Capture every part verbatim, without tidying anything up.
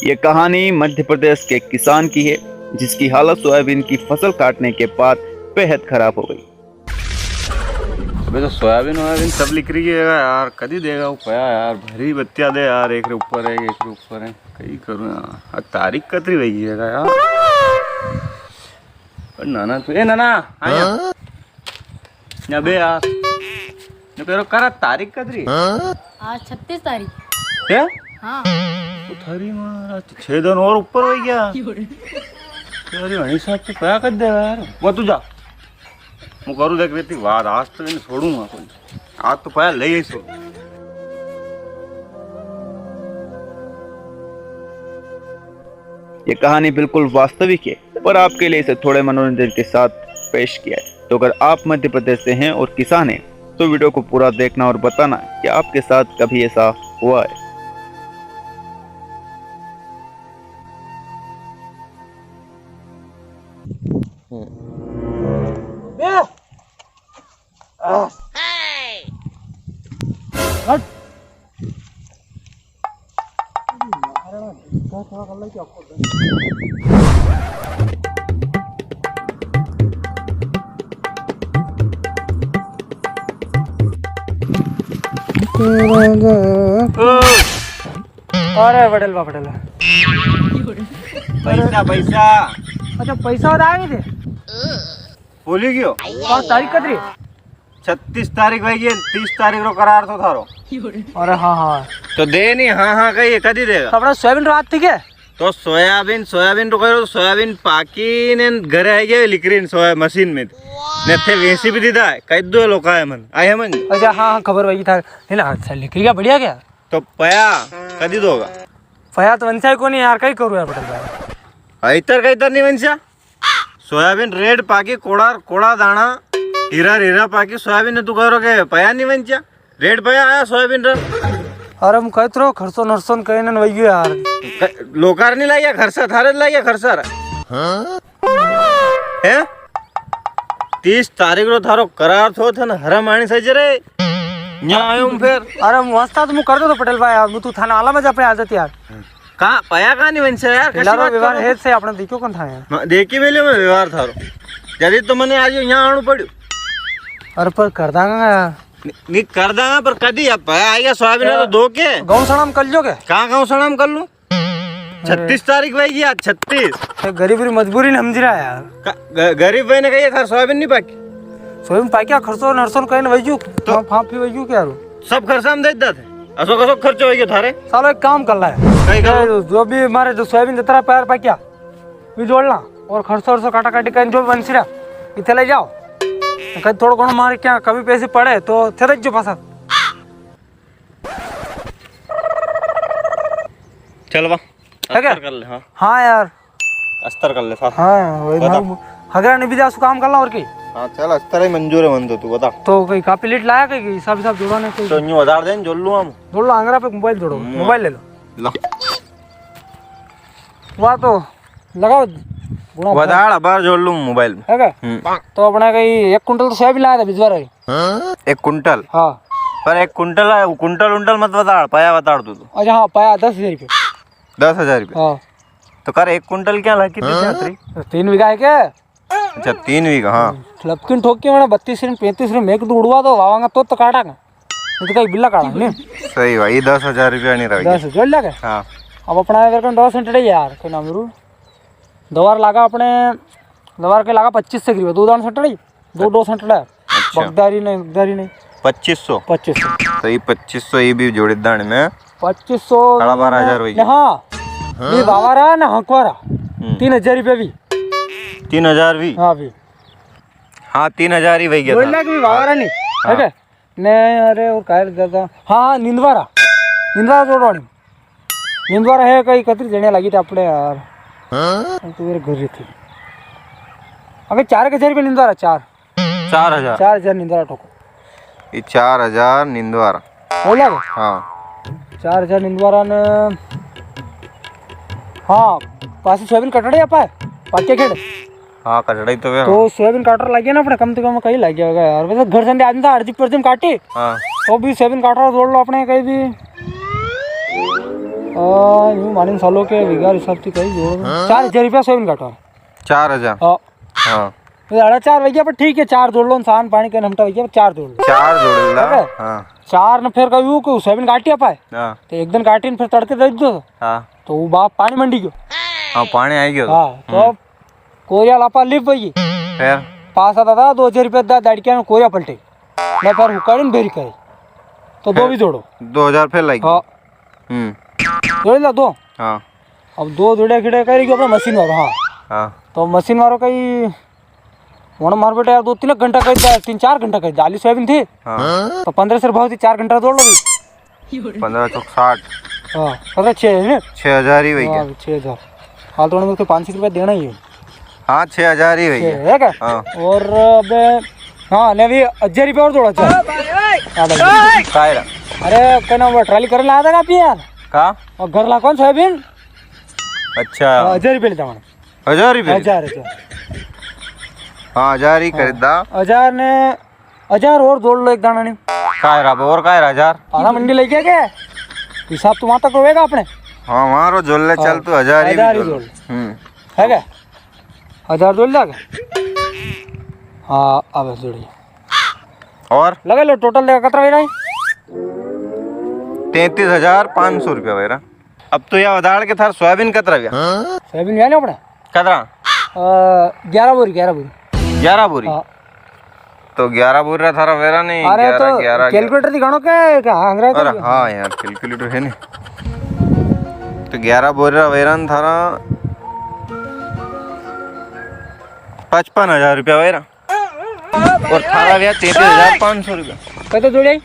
ये कहानी मध्य प्रदेश के किसान की है, जिसकी हालत सोयाबीन की फसल काटने के बाद बेहद खराब हो गई। अबे तो सोयाबीन, वोयाबीन सब लिकरी गया यार, कदी देगा वो पया यार, भरी बत्तिया दे यार, एक रे ऊपर है, एक रे ऊपर है, कई करूँ यार, आज तारीख कतरी वई है यार। पर नाना तू, ए नाना, आ जा। हाँ? ना बे यार, ने करो करा तारीख कतरी? आज छत्तीस तारीख। क्या? हाँ। तो थारी माँ, आज तो छह दिन और ऊपर हो गया। अरे भाई साहब, तो क्या कर दे यार, वो तू जा। मूं करूँ देख बेटी बात, आज तो इन्हें छोड़ूंगा कोनी, आज तो पहले ले ही छोड़ू। ये कहानी बिल्कुल वास्तविक है, पर आपके लिए इसे थोड़े मनोरंजन के साथ पेश किया है। तो अगर आप मध्य प्रदेश से हैं और किसान हैं, तो वीडियो को पूरा देखना और बताना कि आपके साथ कभी ऐसा हुआ है। बे! आ। हट। अरे पटेल बा, पटेल बा। पैसा, पैसा। अच्छा, पैसा और आ गए थे। बोली क्यों? और तारीख कतरी? छत्तीस तारीख वई गी, तीस तारीख रो करार तो थारो। अरे हाँ, हाँ। तो दे नी, हाँ, हाँ कही, कदी देगा? तो अपना सोयाबीन रो बात थी के? तो सोयाबीन, सोयाबीन रो करो, सोयाबीन पाकी ने घरे आई गया, लिकरी ने सोया मशीन में। ने थे वैसी भी दीदा है, कह दो लोका है मन, आए मन। अच्छा, हाँ, हाँ, खबर वई था। नहीं ना, अच्छा, लिकरी क्या बढ़िया क्या? तो पया कदी दोगा? पया तो वंशा ही कोनी यार, कई करूँ यार पटेल बा। इतर का इतर नी वंशा। सोयाबीन रेड पाकी कोड़ा, कोड़ा दाणा, हीरा, हीरा पाकी सोयाबीन ने तू कह रो के पया नी वंचा, रेड पया आया सोयाबीन रा। अरे मूं कहत रो खर्चो नरसो न कहीं न वही यार। क-, लोकार नी लाया खर्चा, थारे लाया खर्चा रा। हैं? तीस तारीख रो थारो करार थो, थने हरम आणी सही रे। न्या आयो हूँ फिर। अरे मूं वास्ता तो मूं कर दो तो पटेल बा यार, मूं तू थाने आला में जा पे आ जाती यार। का पया का नी वंशा यार, कसी बात व्यवहार करो। है से आपने देखो कौन था यार। हाँ, देखी वेले में व्यवहार थारो। जदी तो मने आज यहाँ आणू पड़्यो। अरे पर कर दांगा यार। नी, नी कर दांगा पर कदी अब पया आएगा सोयाबीन तो दो के। गौशाला में कर लो के? कहाँ गौशाला में कर लूँ? छत्तीस तारीख वई गी आज, छत्तीस। तो गरीब री मजबूरी ने समझ रहा यार। का, ग-, गरीब भाई ने कही थार सोयाबीन नी पाकी। सोयाबीन पाक्या खर्चो नरसो न कहीं न वही तो? हाँ, फांफी वही क्या रो? सब खर्चा हम दे देते। असो कसो खर्चो हो गयो थारे? सालो एक काम कर ला है। कहीं कर लो। जो भी मारे जो सोयाबीन जतरा पैर पाक्या, भी जोड़ ला। और खर्चो वर्चो काटा काटी कहीं जो भी बंसी रहा, इथे ले जाओ। कहीं थोड़ा घणो मारे क्या कमी पैसे पड़े तो थे रख जो पासा। चल बा। है क्या? अस्तर कर ले, हाँ। हाँ यार। अस्तर कर ले साथ। हाँ, वही बता। मालूम। हगरा ने भी जा सु काम कर ला और की। हाँ, चल, अस्तर ही मंजूर है मन तो, तू बता। तो कोई कापी लीट लाया कहीं, हिसाब हिसाब जोड़वा ने कोई। तो न्यू उधार देन, जोड़ लूँ हम। जोड़ लो, आंगरा पे मोबाइल जोड़ो, हम्म। मोबाइल ले लो। ला। वाह, तो लगाओ गुणा वधाड़ अबार जोड़ लूँ मोबाइल में। है क्या? हम्म। तो अपना कहीं एक कुंटल तो सोयाबीन लाया था बिजवार है। एक कुंटल? हाँ। पर एक कुंटल है, वो कुंटल उंटल मत बता, पाया बता तू तो। अच्छा हाँ, पाया दस हजार रुपये। दस हजार रुपये? हाँ। तो कर एक कुंटल क्या लग, कितनी क्या तेरी? तीन बीघा है क्या? अच्छा, तीन बीघा, हाँ। लपकिन ठोक के मैंने बत्तीस रे, पैंतीस रे, मैं तो उड़वा दो, वावांगा तो, तो काटांगा। नहीं तो कहीं बिल्ला काटा, नहीं? सही भाई, दस हजार रुपया नहीं रह गया। दस, जोड़ लगे? हाँ। अब अपना अगर कौन दो सेंटड़े यार, कोई नाम रू। दवार लागा अपने, दवार के लागा पच्चीस सौ रुपये, दो दान सेंटड़े। दो, दो सेंटड़ा है। अच्छा। बगदारी नहीं, बगदारी नहीं। पच्चीस सौ? पच्चीस सौ। सही, पच्चीस सौ ये भी जोड़े दान में। पच्चीस सौ साढ़ा बारह हजार हो गया। हाँ। ये बावारा ना हंकवारा। हम्म। तीन हजार रुपये भी। तीन हजार भी? हाँ भी। हाँ, तीन हजार ही वही गया था। लाख भी बावारा नहीं। हाँ। है क्या? ने अरे और कायर दादा। हाँ, हाँ, निंदवारा। निंदवारा जोड़वानी। निंदवारा है कई कतरी जणिया लागी थी आपणे यार। हाँ? तो मेरे घर थी। अबे चार हजार रुपये निंदवारा, चार। चार हजार? चार हजार निंदवारा ठोको। ये चार हजार निंदवारा। बोला वो? हाँ। चार हजार निंदवारा ने, हाँ, पासी सोयाबीन कटड़े आपा है, पाके खेड़। हाँ, कटड़ा ही तो है। तो सोयाबीन काटरा लग गया ना अपने, कम से कम कई लग गया होगा यार। वैसे घर संडे आदमी था, अर्जी पर्जी में काटी। हाँ। तो भी सोयाबीन काटरा जोड़ लो अपने कहीं भी। आ, यूं मानिन सालो के बीघा हिसाब से कई जोड़ दो। हाँ? चार हजार रुपया सोयाबीन काटवा। चार हजार? हाँ। हाँ। तो साढ़े चार वई गया, पर ठीक है, चार जोड़ लो, इंसान पानी के नमटा वई गया, पर चार जोड़ लो। चार जोड़ लो। ठीक है? हाँ। चार ने फिर कई यूं कि सोयाबीन काटी अपाए। हाँ। तो एक दिन काटी ने फिर तड़के दे दो। हाँ। तो वो बाप पानी मंडी गयो। हाँ, पानी आई गयो। हाँ, तो हम्म। अब कोरिया लापा लिप वई। फिर? पासा दादा दो हजार रुपया दा दाड़किया ने कोरिया पलटे। मैं फिर हुकाड़ी ने भेरी करे। तो दो फिर भी जोड़ो। दो हजार फिर लग गया। हाँ। हम्म। जोड़ ला दो। हाँ। अब दो जोड़े खिड़े करी गयो अपना मशीन वालो, हाँ। हाँ। तो मशीन वालो कई, वण मार बेटा यार, दो तीन घंटा करी दा, तीन चार घंटा करी दा, आली सोयाबीन थी। हाँ। तो पन्द्रह सौ भाव थी, चार घंटा जोड़ लो भाई। पन्द्रह चौक साठ। हाँ, पन्द्रह छः है ना? छः हजार ही वई गया। हाँ, छः हजार। हाल तो उन्हें मुझे पाँच सौ रुपया देना ही है। हाँ, छः हजार ही वई गया। छः, है क्या? हाँ। और अब, हाँ, ने अभी हजार रुपया और जोड़ा, चल। हाँ, भाई। काय रा? अरे, क्या नाम, वो ट्राली करने आया था ना अभी यार? का? और घर ला कौन सोयाबीन? अच्छा। हाँ, हजार रुपया लेता हूँ। हजार रुपया? हजार, हजार। हाँ, हजार ही हाँ। खरीदा। हजार ने, हजार और जोड़ लो एक दाना ने। काय रा, और काय रा हजार? आधा मंडी लेके के हिसाब तो वहां तक होएगा अपने। हाँ, वहां रो जोड़ ले, हाँ, चल तू हजार ही हजार ही जोड़। जोड़। हम्म। है क्या? हजार जोड़ ले। हाँ, अब जोड़िए। और? लगा लो, टोटल देखा कतरा वई रा है? तैंतीस हजार पाँच सौ रुपया वई रा। अब तो या वदाड़ के थार सोयाबीन कतरा व्या? सोयाबीन व्या ने अपना? कतरा? अ, ग्यारह बोरी, ग्यारह बोरी। ग्यारह बोरी? हाँ। तो ग्यारह बोरी रा थारा वई रा ने, अरे ग्यारह, तो ग्यारह, calculator दिखाणो क्या है, क्या आंगरा अरे कर? हाँ यार, calculator है ने। तो ग्यारह बोरी रा वई रा ने थारा पचपन हजार रुपया वई रा। और थारा व्या तैंतीस हजार पाँच सौ रुपया। कतो जोड़े?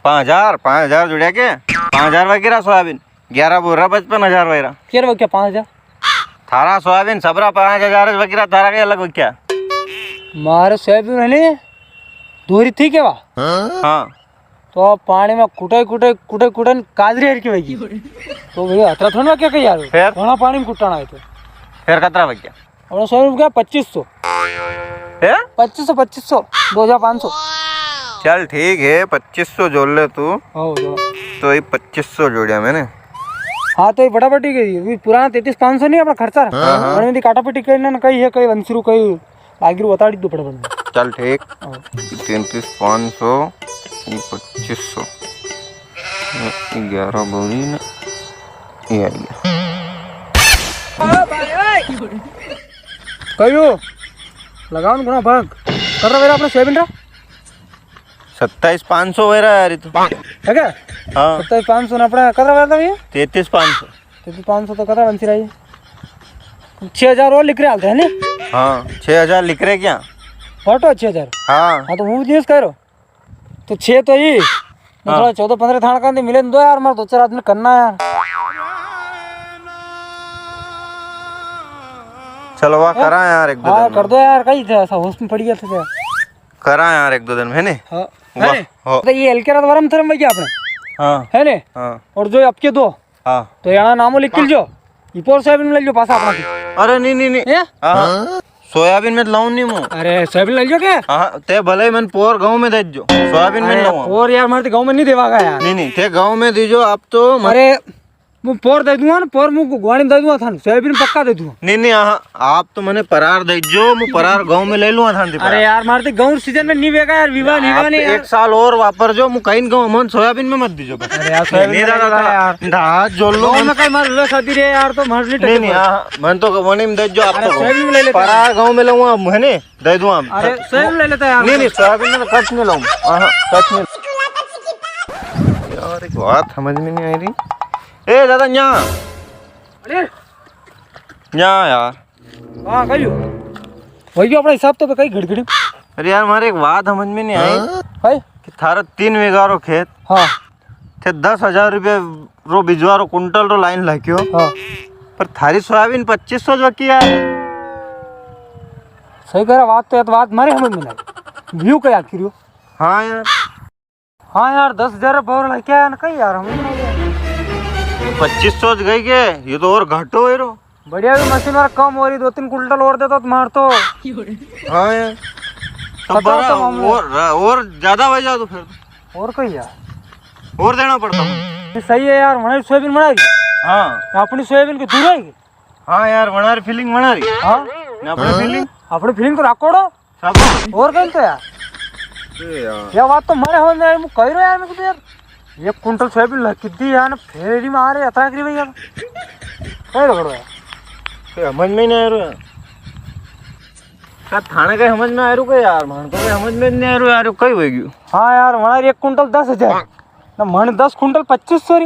पाँच हजार, पाँच हजार जुड़िया के? पाँच हजार वई रा सोयाबीन, ग्यारह बोरा पचपन हजार वई रा। केर वक्या पाँच हजार? थारा सोयाबीन सबरा पाँच हजार वई रा, थारा के अलग वक्या? मारे सोयाबीन है नी, धोरी थी के वा? हाँ। तो पानी में कुटाई, कुटाई, कुटाई, कुटाई काजरी हरकी वई। तो भैया, अतरा थोड़ा वक्या के यार। फिर? घणा पानी में कुटाना है तो। फिर कतरा वक्या? और सौ रुपया पच्चीस सौ। हैं? पच्चीस सौ, पच्चीस सौ, दो हजार पाँच सौ। चल ठीक है, पच्चीस सौ जोड़ ले तू। हाँ, जोड़। तो ये पच्चीस सौ जोड़िया मैंने। हाँ, तो ये फटाफट ही गई। अभी पुराना तैंतीस पाँच सौ नहीं अपना खर्चा। हाँ, हाँ। और मेरी काटा पटी करने ना कई है, कई वंसरू, कई लागिरू बताड़ी दो फटाफट। चल ठीक। हाँ। तैंतीस पाँच सौ, ये पच्चीस सौ। ग्यारह बोरी ने ये आई गया। कहियो, लगाओ ना गुणा भाग। कतरा वई रा अपना सोयाबीन रा? सत्ताईस पाँच सौ वई रा यार, ये तो। है क्या? हाँ। सत्ताईस पाँच सौ ना अपना, कतरा वई रा था भैया? तैंतीस पाँच सौ। तैंतीस पाँच सौ तो कतरा बन सी रही? छः हजार और लिख रहे हालते है नी? हाँ, छः हजार लिख रहे क्या? फोटो छः हजार? हाँ। हाँ, तो हूँ न्यूज़ करो। तो छह तो ही। मैं हाँ। थोड़ा चौदह पन्द्रह थान का मिले दो यार, मारे दो चार आदमी करना यार। चलो वाह, हैं? करा यार एक दो हाँ, दिन कर में। दो यार, कई थे ऐसा होश में पड़ी गया था। करा यार एक दो दिन में, है ने? हाँ। वाह, है ने? हो। तो ये हल्के रात वरम थरम वही अपने। हाँ। है ने? हाँ। और जो आपके दो। हाँ। तो यहाँ नामो लिख लीजो। ई पोर सोयाबीन में ले लीजो पासा अपना। अरे नी, नी, नी। हैं? हाँ, हाँ। सोयाबीन में तो लाऊं नी मूं। अरे, सोयाबीन ले लीजो क्या? हाँ, ते भले ही मन पोर गाँव में दे दीजो। सोयाबीन में अरे, लाऊं। पोर यार, मारे तो गाँव में नी देवागा यार। नी, नी, ते गाँव में दीजो आप तो म- अरे, मूं पोर दे दूंगा ना, पोर मूं गुवाड़ी में दे दूंगा थाने, सोयाबीन पक्का दे दूंगा। नी, नी, हाँ, आप तो मने परार दे जो, मूं परार गाँव में ले लूंगा थाने अरे परार। यार, मारे तो गाँव सीजन में नी वेगा यार, विवा नी, विवा आप नी तो यार। एक साल और वापर जो, मूं कहीं गाँव मन सोयाबीन में मत दीजो बस। अरे यार, नी, सोयाबीन नी, दादा, नहीं दादा, यार। हाथ जोड़ लो, गाँव मन में कहीं मार लो शादी रे यार, तो मार नी नी, टके नी, पर। हाँ, मन तो वो नी दे जो आप अरे तो। सोयाबीन में ले लेते हैं। परार गाँव में लूंगा, है नी, दे दूंगा। अरे सोयाबीन ले लेते हैं यार। नी, नी, सोयाबीन में तो कट नी लूंगा। हाँ, हाँ, कट नी। यार, एक बात समझ में नी आई री। ए दादा, न्या। अरे। न्या यार। हाँ, कहियो। वही जो अपना हिसाब तो पे कई घड़घड़ी। अरे यार, मारे एक बात समझ में नी आई। हाँ? कि थारा तीन बीघा रो खेत। हाँ। थे दस हजार रुपये रो बिजवारो कुंटल रो लाइन लागियो। हाँ। पर थारी सोयाबीन पच्चीस सौ जो की यार। सही करा बात तो, या तो बात मारे समझ में ना। व्यू का याद करियो। हाँ यार। हाँ यार, दस हजार बोर लेके आया ना कहीं यार हम। पच्चीस सौ गई के, ये तो और घाटो है रो। बढ़िया भी मशीन वाला कम हो रही, दो तीन कुंटल और देता तो मार तो। हाँ यार। तो बताओ बड़ा तो हम और, और ज्यादा हो जाओ तो फिर। और कहीं यार। और देना पड़ता। ये सही है यार, वणारी सोयाबीन वणारी। हाँ। अपनी सोयाबीन की दूर है। हाँ यार, वणारी feeling वणारी। हाँ। ने अपनी feeling? अपनी feeling तो राखोड़ो। सब। और कहीं तो यार। ए यार। या बात तो मारे समझ में आई, मूं कही रयो यार, मैं तो यार, एक कुंटल सोयाबीन लग कितनी यार, फेरी मारे अतरा करी भैया। कहीं रगड़ो यार। ए, समझ में ही नी आ रयो यार। का थाने कई समझ में आ रयो के यार? म्हने तो कई समझ में नी आ रयो यार, कई हो गयो? हाँ यार, वणारी एक कुंटल दस हजार, ना म्हने दस कुंटल पच्चीस सौ री।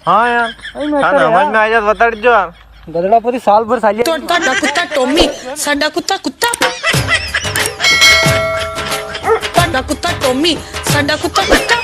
हाँ यार। वही मैं थाने समझ में आ जात, बता दीजो यार। गदड़ा पूरी साल भर सालिया। तो साडा कुत्ता टॉमी, साडा कुत्ता कुत्ता। साडा कुत्ता टॉमी, साडा कुत्ता कुत्ता।